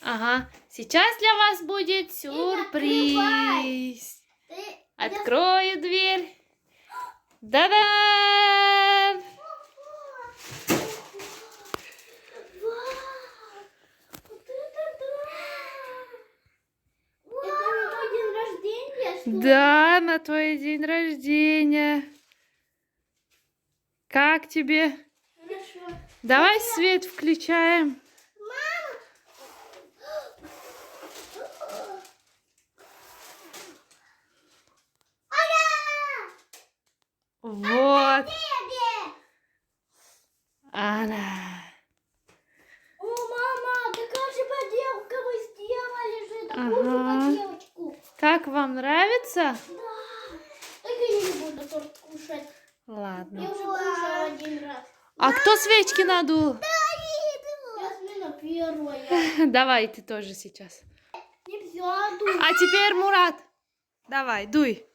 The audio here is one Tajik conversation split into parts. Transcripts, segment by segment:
Ага. Сейчас для вас будет сюрприз. Ты Открою дверь. Да-дам! Вау! Вот это да! Это на мой день рождения, что ли? Да, на твой день рождения. Как тебе? Хорошо. Давай свет включаем. Мама! Вот. Бебе! Она. О, мама, такая же поделка, мы сделали же такую же Ага. поделочку. Как вам нравится? Да. Только я не буду торт кушать. Ладно. Я уже кушала один раз. А кто свечки надул? Ясмина первая. Давай ты тоже сейчас. Нельзя дуть. А теперь Мурат. Давай, дуй.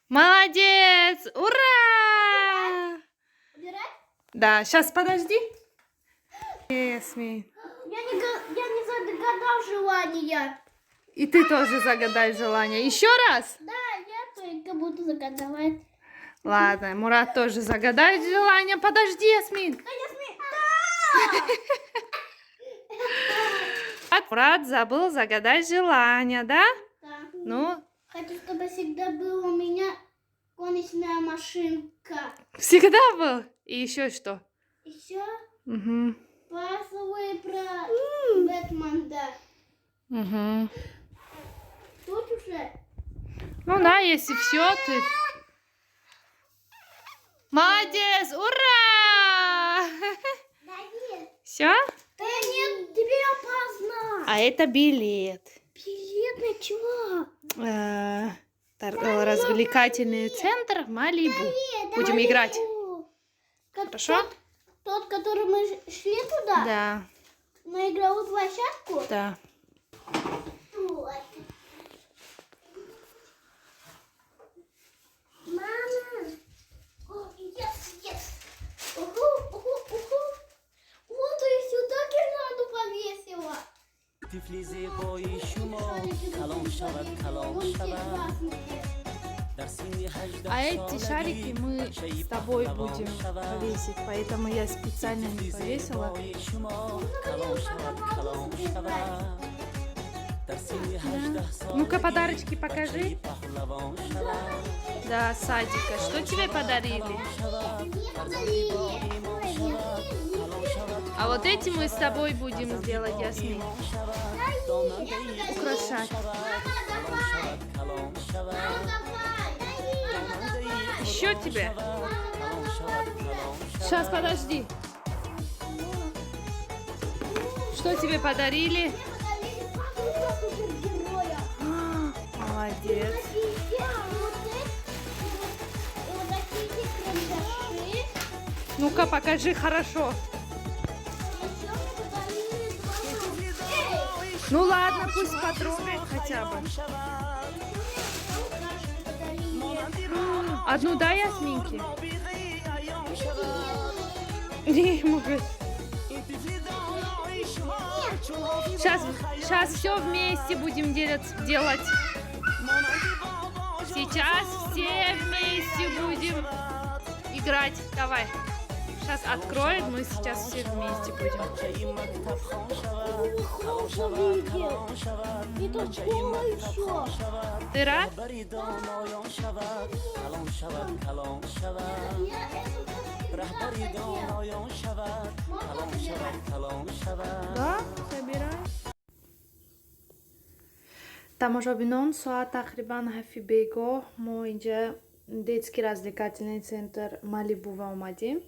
Молодец! Ура! Убирать? Да, сейчас подожди. Ясмин. Я не загадал желание. И ты тоже загадай желание. Еще раз? Да, я только буду загадывать. Ладно, Мурат тоже загадает желание. Подожди, Ясмин. Да, Ясмин, А Мурат забыл загадать желание, да? да! Ну, Хочу, чтобы всегда была у меня гоночная машинка. всегда был. И еще что? Еще Угу. пазлы про Бэтмена. Угу. Тут уже. Ну да, если все, ты. Молодец! Ура! Все? Да нет, тебе опасно. А это билет. Билет на чего? Развлекательный центр Малибу. Будем играть. Хорошо? Тот, который мы шли туда, Да, на игровую площадку? да. Вот. Мама! О, yes, yes! Уху, уху, уху! Вот и сюда гирлянду повесила. Тифли зебои шумо калон шавад, калон шавад, дар синни ҳаждаҳ А эти шарики мы с тобой будем повесить, поэтому я специально не повесила. Шумо калон шавад, калон шавад, дар синни ҳаждаҳ Ну-ка, подарочки покажи. паҳлавон шавад. Да, садика. Что тебе подарили? Мне подарили. А вот эти мы с тобой будем сделать, Ясмин. Украшать. Мама, давай! Калон шавад. Мама, давай! Мама, давай! Еще тебе? Мама, давай уже! Сейчас, подожди. Что тебе подарили? Мне подарили пазл супергероя. Молодец. Такие вот эти, и вот такие карандаши. Ну-ка, покажи хорошо. Еще мне подарили два. Эй! Ну ладно, пусть потрогает хотя бы. Еще мне подарили. Одну дай Ясминке. Не могу. Сейчас, сейчас все вместе будем делать. Сейчас все вместе будем играть. Давай. Сейчас откроет, мы сейчас все вместе будем. Увидел. И тут школа еще. Ты рад? Я эту Раҳбари доноён шавад, калон шавад, калон шавад. Да, собирай. Тамошобинон, соат тақрибан 7-и бегоҳ. Мо инҷа детский развлекательный центр Малибува омадим.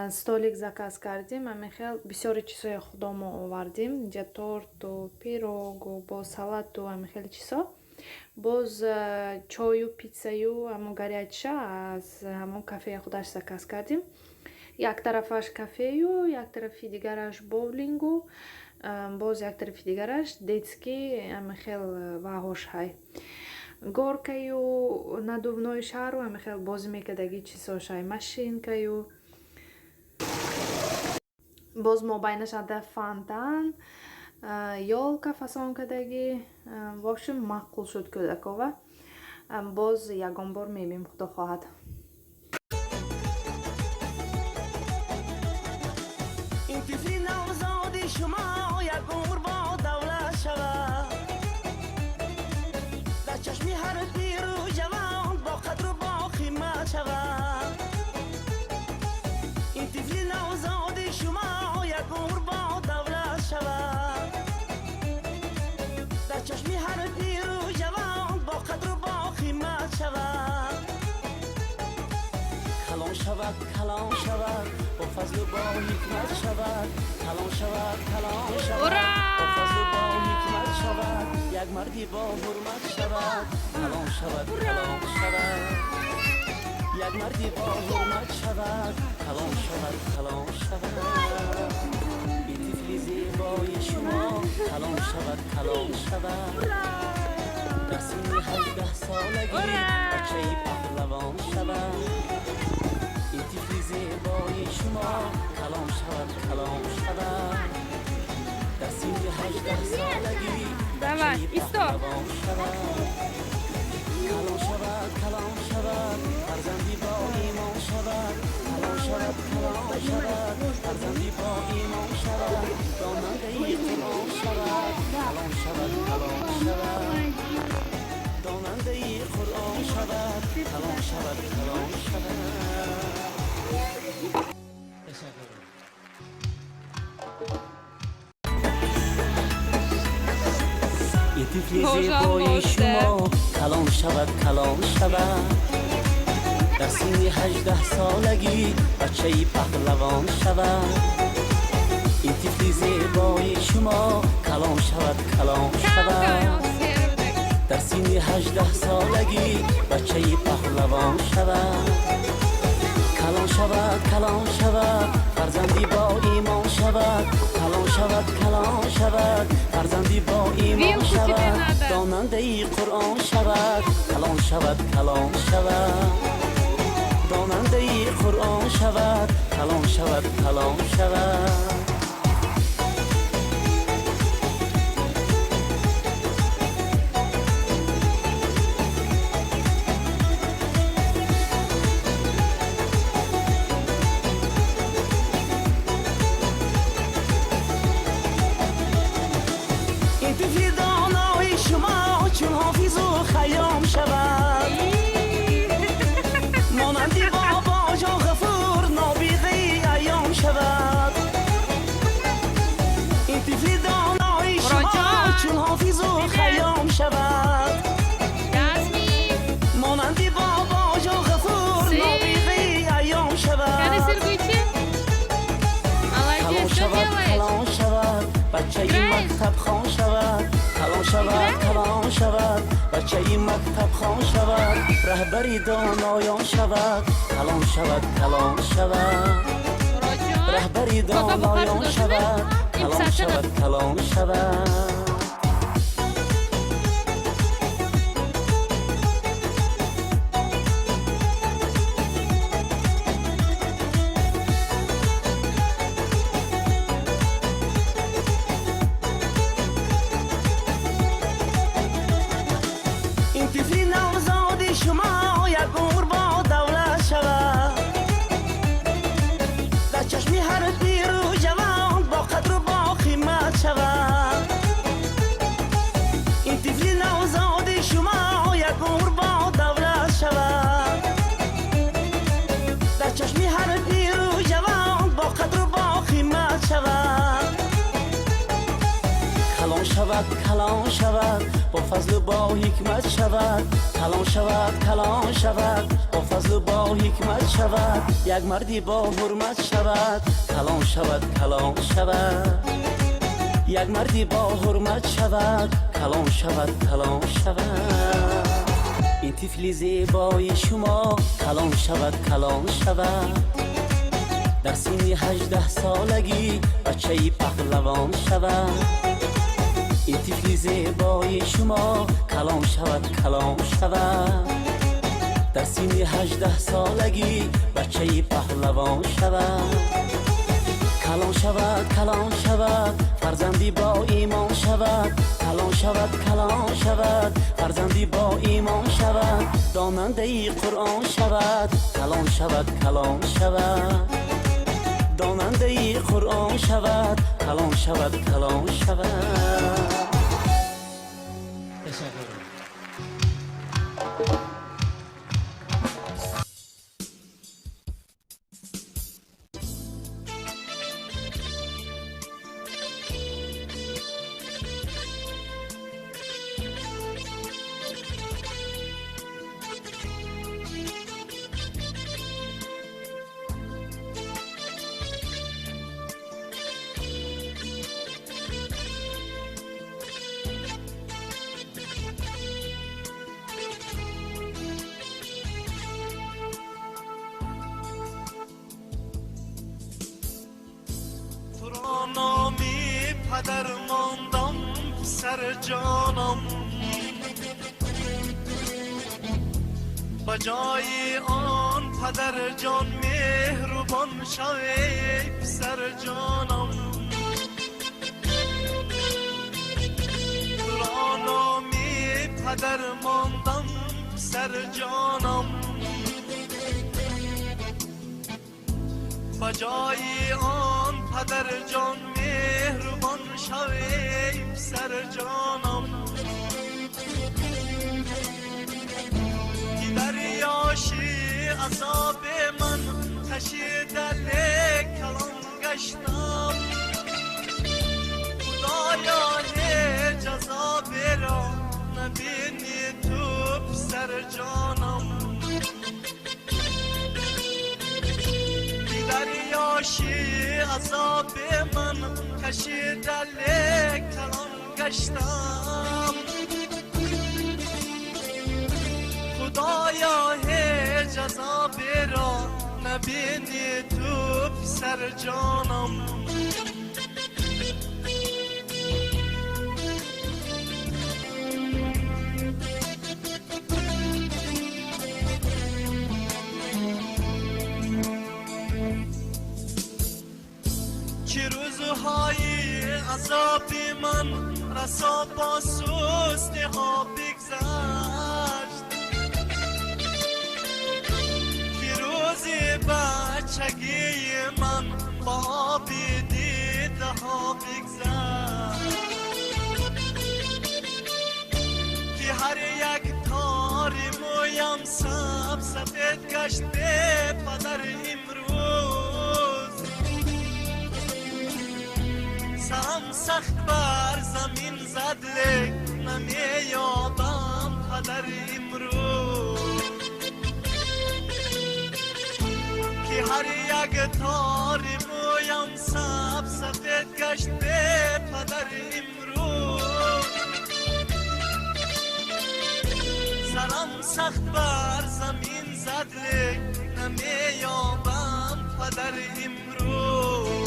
Столик заказ кардем, ҳамин бисёри чизҳои худомо овардем инҷа: торту, пирогу, бо салату, ҳамин хел чизҳо, боз чою, питсаю, ҳамон горячий ша аз ҳамон кафеи худаш заказ кардем. Як тарафаш кафею, як тарафи дигараш боулингу, боз як тарафи дигараш детский, ҳамин хел ваҳош ҳай, горкаю, надувной шару, ҳамин хел бозӣ мекардаги чизҳош ҳай, машинкаю. Боз мобайнашанда фонтан, ёлка фасон кардагӣ. В общем, маъқул шуд кӯдакова. Боз ягон бор мебинем, худо хоҳад. Ин тифли навзоди шумо як умр бо давлат шавад, дар чашми ҳар пиру ҷавон бо қадру бо қимат шавад. Ин тифли навзоди шумо як умр бо давлат шавад, дар чашми ҳар пиру ҷавон бо қадру бо қимат шавад. Калон шавад, калон шавад, бо фазлу бо ҳикмат шавад. Калон шавад, калон шавад, Ура! бо фазлу бо ҳикмат шавад, як марди бо ҳурмат шавад. Калон шавад, калон шавад, як марди бо ҳурмат шавад. Калон шавад, калон шавад, ин тифли зебои шумо калон шавад, калон шавад, дар синни 18-солагӣ Ура! бачаи паҳлавон шавад. Ин тифли зебои шумо калон шавад, калон шавад, дар синни 18-солагӣ Давай, бачаи и стоп. паҳлавон шавад. Калон шавад, калон шавад, фарзанди бо имон шавад. Калон шавад, калон шавад, фарзанди бо имон шавад, донандаи Қуръон шавад. Калон шавад, калон шавад, донандаи Қуръон шавад. Калон шавад, калон шавад. Ташаккур. Ин тифли Божа, зебои боже. шумо калон шавад, калон шавад, дар синни 18-солагӣ бачаи паҳлавон шавад. Ин тифли зебои шумо калон шавад, калон шавад, дар синни 18-солагӣ бачаи паҳлавон шавад. Калон шавад, калон шавад, фарзанди бо имон шавад. Калон шавад, калон шавад, фарзанди бо имон Вилку тебе шавад, надо. донандаи Қуръон шавад. Калон шавад, калон шавад, донандаи Қуръон шавад. Калон шавад, калон шавад. Ин тифли донои шумо чун Ҳофизу Хайём шавад, монанди Бобоҷон Ғафур нобиғаи айём шавад. Ин тифли донои шумо Муроҷон. чун Ҳофизу Хайём шавад, Ясмин. монанди Бобоҷон Ғафур Си. нобиғаи айём Кани шавад. Сергучи. Калон Молодец, что шавад, делаешь? калон шавад, бачаи Играешь? мактабхон шавад. Калон шавад, Играешь? калон шавад, бачаи мактабхон шавад, раҳбари доноён шавад. Калон шавад, калон шавад, Муроҷон. раҳбари Баба доноён бухар шавад. Ин Калон писарча шавад, калон шавад. Ин тифли навзоди шумо як умр бо давлат шавад, дар чашми ҳар пиру ҷавон бо қадру бо қимат шавад. Ин тифли навзоди шумо як умр бо давлат шавад, дар чашми ҳар пиру ҷавон бо қадру бо қимат шавад. Калон шавад, калон шавад, бо фазлу бо ҳикмат шавад. Калон шавад, калон шавад, бо фазлу бо ҳикмат шавад, як марди бо ҳурмат шавад. Калон шавад, калон шавад, як марди бо ҳурмат шавад. Калон шавад, калон шавад, ин тифли зебои шумо калон шавад, калон шавад, дар синни 18-солагӣ бачаи паҳлавон шавад. Ин тифли зебои шумо калон шавад, калон шавад, дар синни 18-солагӣ бачаи паҳлавон шавад. Калон шавад, калон шавад, фарзанди бо имон шавад. Калон шавад, калон шавад, фарзанди бо имон шавад. Донандаи Қуръон шавад. Калон шавад, калон шавад, донандаи Қуръон шавад. Калон шавад, калон шавад. Ташаккур. Туро номи падар мондам, писарҷонам, ба ҷои он падарҷон меҳрубон шавей, писарҷонам. Туро номи падар мондам, писарҷонам, ба ҷои он падарҷон меҳрубон шавей, писарҷонам, ки дар ёши азоби ман кашидале калон гаштам. Худоё, ҳеҷ азоберо набини ту, писарҷонам, ки дар ёши азоби ман кашидале калон гаштам. Худоё, ҳеҷ азоберо набини ту, писарҷонам. Чӣ рӯзҳои азоби ман расо бо сустиҳо бигзашт, ки рӯзи бачагии ман бо оби дидаҳо бигзашт, ки ҳар як тори мӯям саб сафед гашт бепадар имрӯз. Сарам сахт бар замин зад, лек намеёбам падар имрӯз, ки ҳар як тори мӯям саб сафед гашт бепадар имрӯз. Сарам сахт бар замин зад, лек намеёбам падар имрӯз.